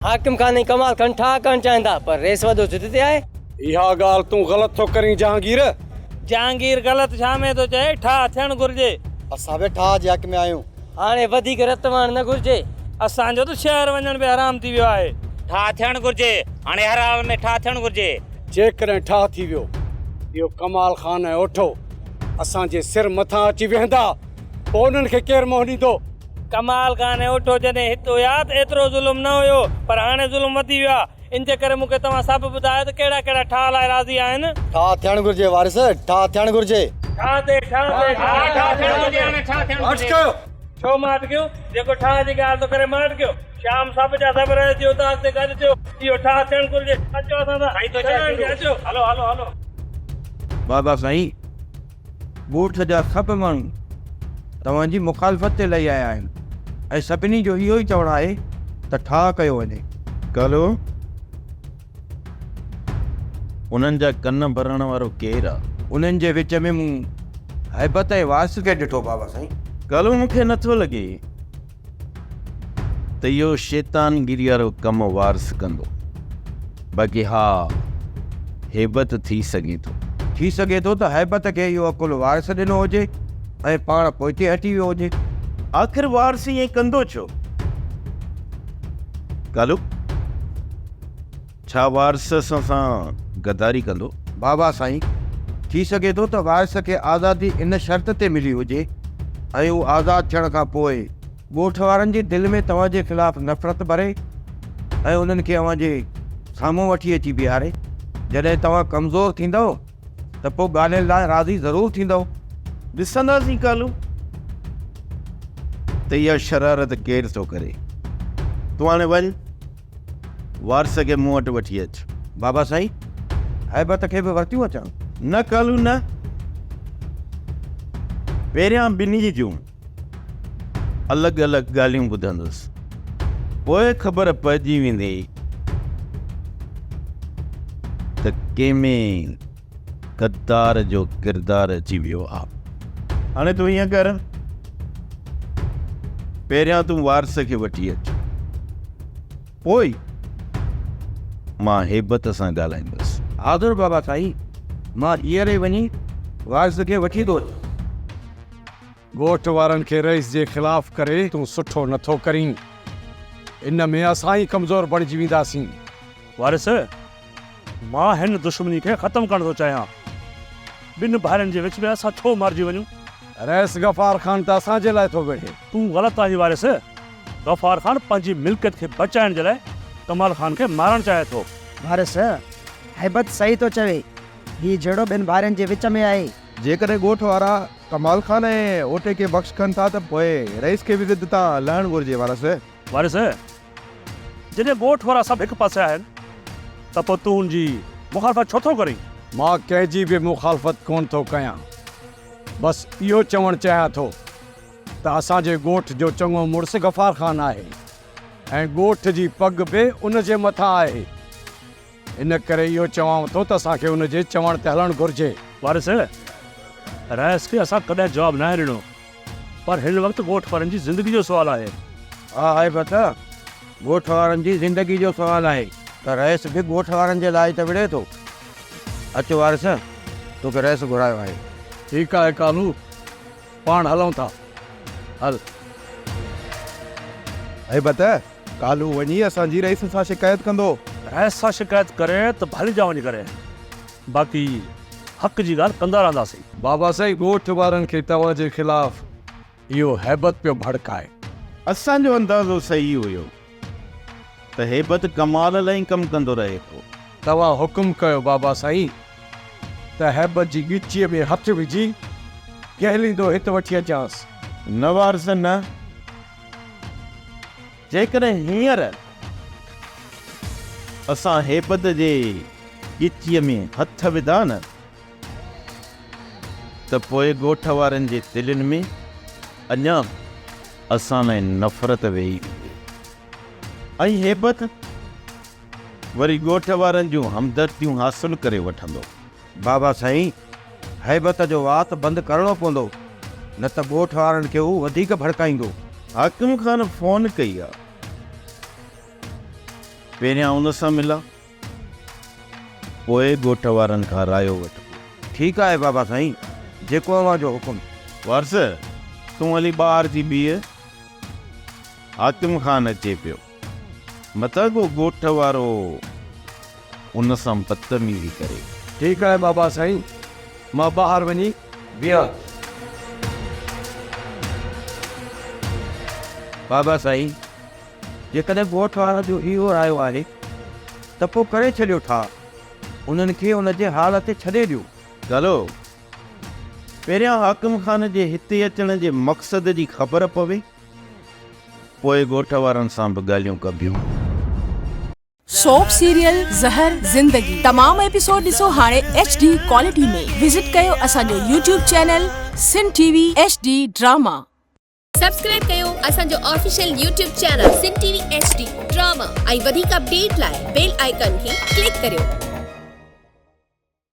حاڪم خان ۽ ڪمال خان ٺاهه ڪرڻ چاهين ٿا پر رئيس وڏو ضد تي آهي. اها ڳالهه تون غلط ٿو ڪرين جهانگير. جهانگير غلط ڇا ۾ ٿو چئي، ٺاهه ٿيڻ گهرجي. اسان به ٺاهه جي حق ۾ آهيون. هاڻي وڌيڪ رت وهڻ نه گهرجي. اسان جو ته شهر وڃڻ به حرام ٿي ويو آهي. ٺاهه ٿيڻ گهرجي، هاڻي هر حال ۾ ٺاهه ٿيڻ گهرجي. جيڪڏهن ٺاهه ٿي ويو، اهو ڪمال خان ۽ اوٺو اسان جي سر مٿان اچي ويهندا، پوء انهن کي ڪير منهن ڏيندو؟ ڪمال خان ۽ اوٺو جڏهن هت هيا ته ايترو ظلم نه هيو پر هاڻي ظلم وڌي ويو آهي ان جي ڪري مون کي توهان سڀ ٻڌايو ته ڪهڙا ڪهڙا ٺاهه لاء راضي آهن. ٺاهه ٿيڻ گهرجي وارث ٺاهه ٿيڻ گهرجي. ٺاهه تي ٺاهه تي ٺاهه ٿيڻ گهرجي هاڻي ٺاهه ٿيڻ گهرجي. اٽڪيو. ڇو مان اٽڪيو؟ جيڪو ٺاهه جي ڳالهه ٿو ڪري مان اٽڪيو؟ شام سڀ جا سڀ رئيس جي اتاق تي گڏ ٿيو اهو ٺاهه ٿيڻ گهرجي اچو اسان سان ٺاهڻ کي اچو هلو هلو هلو. بابا سائين ڳوٺ جا سڀ ماڻهو توهان جي مخالفت تي لهي آيا آهن ۽ سڀني جو اهو ئي چوڻ آهي ته ٺاهه ڪيو وڃي. ڪالو، انهن جا ڪن ڀرڻ وارو ڪير آ؟ انهن جي وچ ۾ مون هيبت ۽ وارث کي ڏٺو بابا سائين. ڪالو، مون کي نٿو لڳي ته اهو شيطانگيري وارو ڪم وارث ڪندو. باقي ها هيبت ٿي سگهي ٿو. ٿي سگهي ٿو ته هيبت کي اهو عقل وارث ڏنو هجي ۽ پاڻ پوئتي هٽي ويو هجي. آخر وارث ائين ڪندو ڇو؟ ڪالو، ڇا وارث اسان سان غداري ڪندو؟ بابا سائين، ٿي سگهي ٿو ته وارث کي آزادي ان شرط تي ملي هجي ۽ هو آزاد ٿيڻ کان پوء ڳوٺ وارن جي دل ۾ توهان جي خلاف نفرت ڀري ۽ انهن کي اوهان جي سامهون وٺي اچي بيهاري. جڏهن توهان ڪمزور ٿيندؤ ته پوء ڳالهين لاء راضي ضرور ٿيندؤ. ڏسنداسين ڪالو ته اها شرارت ڪير ٿو ڪري. تون هاڻي وڃ وارث کي مون وٽ وٺي اچ. بابا سائين، هيبت کي به ورتيون اچان؟ نه ڪالو نه، پهريان ٻنهي جون الڳ الڳ ڳالهيون ٻڌندس، پوء خبر پئجي ويندي ته ڪنهن ۾ غدار جو ڪردار اچي ويو آ. هاڻي تون ائين ڪر، پهريان تون وارث کي وٺي اچ، پوء مان هيبت سان ڳالهائيندس. حاضر بابا سائين، مان هينئر ئي وڃي وارث کي وٺي ٿو اچان. ڳوٺ وارن کي رئيس جي خلاف ڪري تون سٺو نه ٿو ڪرين. ان ۾ اسان ئي ڪمزور بڻجي وينداسين. وارث، مان هن دشمني کي ختم ڪرڻ ٿو چاهيان. ٻن ڀائرن جي وچ ۾ اسان ڇو مارجي وڃون؟ رئيس غفار خان ته اسان جي لاء ٿو وڙهي. تون غلط آهين وارث. غفار خان پنهنجي ملڪيت کي بچائڻ جي لاء ڪمال خان کي مارڻ چاهي ٿو. وارث، هيبت صحيح ٿو چوي. هي جهيڙو ٻن ڀائرن جي وچ ۾ آهي. جيڪڏهن ڳوٺ وارا ڪمال خان ۽ اوٽي کي بخش ڪن ٿا ته پوء رئيس کي به ضد تان لهڻ گهرجي وارث. وارث، جڏهن ڳوٺ وارا سڀ هڪ پاسي آهن ته پوء تون ان جي مخالفت ڇو ٿو ڪرين؟ مان ڪنهن جي به مخالفت ڪونه ٿو ڪيان. بس اهو چوڻ چاهيان ٿو ته اسان جي ڳوٺ جو چڱو مڙس غفار خان آهي ۽ ڳوٺ جي پڳ به ان جي مٿان آهي. ان ڪري اهو چوانو ٿو ته اسان کي ان جي چوڻ تي هلڻ گهرجي. وارث، رئيس کي اسان ڪڏهن جواب ناهي ڏنو، پر هن وقت ڳوٺ وارن جي زندگي جو سوال آهي. ها هيبت، ڳوٺ وارن جي زندگي جو سوال آهي ته رئيس به ڳوٺ وارن جي لاء ئي ته وڙهي ٿو. اچ وارث، توکي رئيس گهرايو آهي. ٺيڪ آهي ڪالو، پاڻ هلون ٿا. هل. هيبت، ڪالهه هو وڃي اسان جي رئيس سان شڪايت ڪندو. رئيس سان شڪايت ڪري ته ڀلي جا وڃي ڪري، باقي حق جي ڳالهه ڪندا رهنداسين. بابا سائين ڳوٺ وارن کي توهان جي خلاف اهو هيبت پيو ڀڙڪائي. اسان جو اندازو صحيح هيو ته هيبت ڪمال لاء ئي ڪم ڪندو رهي ٿو. توهان حڪم ڪيو بابا سائين ته هيبت جي ڳچيء ۾ هٿ وجهي گهليندو هت وٺي اچانس. نه وارث نه. جيڪڏهن هينئر اسان هيبت جي ڳچيء ۾ هٿ وڌا نه ته پوء ڳوٺ وارن جي دلين ۾ اڃا به اسان لاء نفرت ويهي ويندي ۽ هيبت وري ڳوٺ وارن جون همدرديون حاصل ڪري وٺندو. بابا سائين، هيبت جو وات بند ڪرڻو پوندو، نه ته ڳوٺ وارن کي هو وڌيڪ ڀڙڪائيندو. حاڪم خان فون ڪئي آ. پهريان ان سان ملان، پوء ڳوٺ وارن کان رايو وٺبو. ٺيڪ آهي بابا سائين، جيڪو اوهان جو حڪم. وارث، تون هلي ٻاهر ٿي بيهه، حاڪم خان اچي پيو. متان ڪو ڳوٺ وارو ان سان بدتميزي ڪري. ٺيڪ آهي بابا سائين، مان ٻاهر وڃي بيهان ٿو. بابا سائين، جيڪڏهن ڳوٺ وارن جو اهو رايو آهي ته پوء ڪري ڇڏيو ٺاهه. انهن کي ان جي حال تي ڇڏي ڏيو. گلو، پهريان حاڪم خان جي هتي اچڻ جي مقصد جي خبر پوي، پوء ڳوٺ وارن سان به ڳالهيون ڪبيون. سوپ سيريل زهر زندگي تمام ايپيسوڊ ڏسو هاڻي ايڇ ڊي ڪوالٽي ۾ وزٽ ڪيو اسان جو YouTube channel Sindh T V H D drama. Subscribe ڪيو اسان جو official YouTube channel Sindh T V H D drama ۽ وڌيڪ اپڊيٽ لاء بيل آئيڪان کي ڪلڪ ڪريو.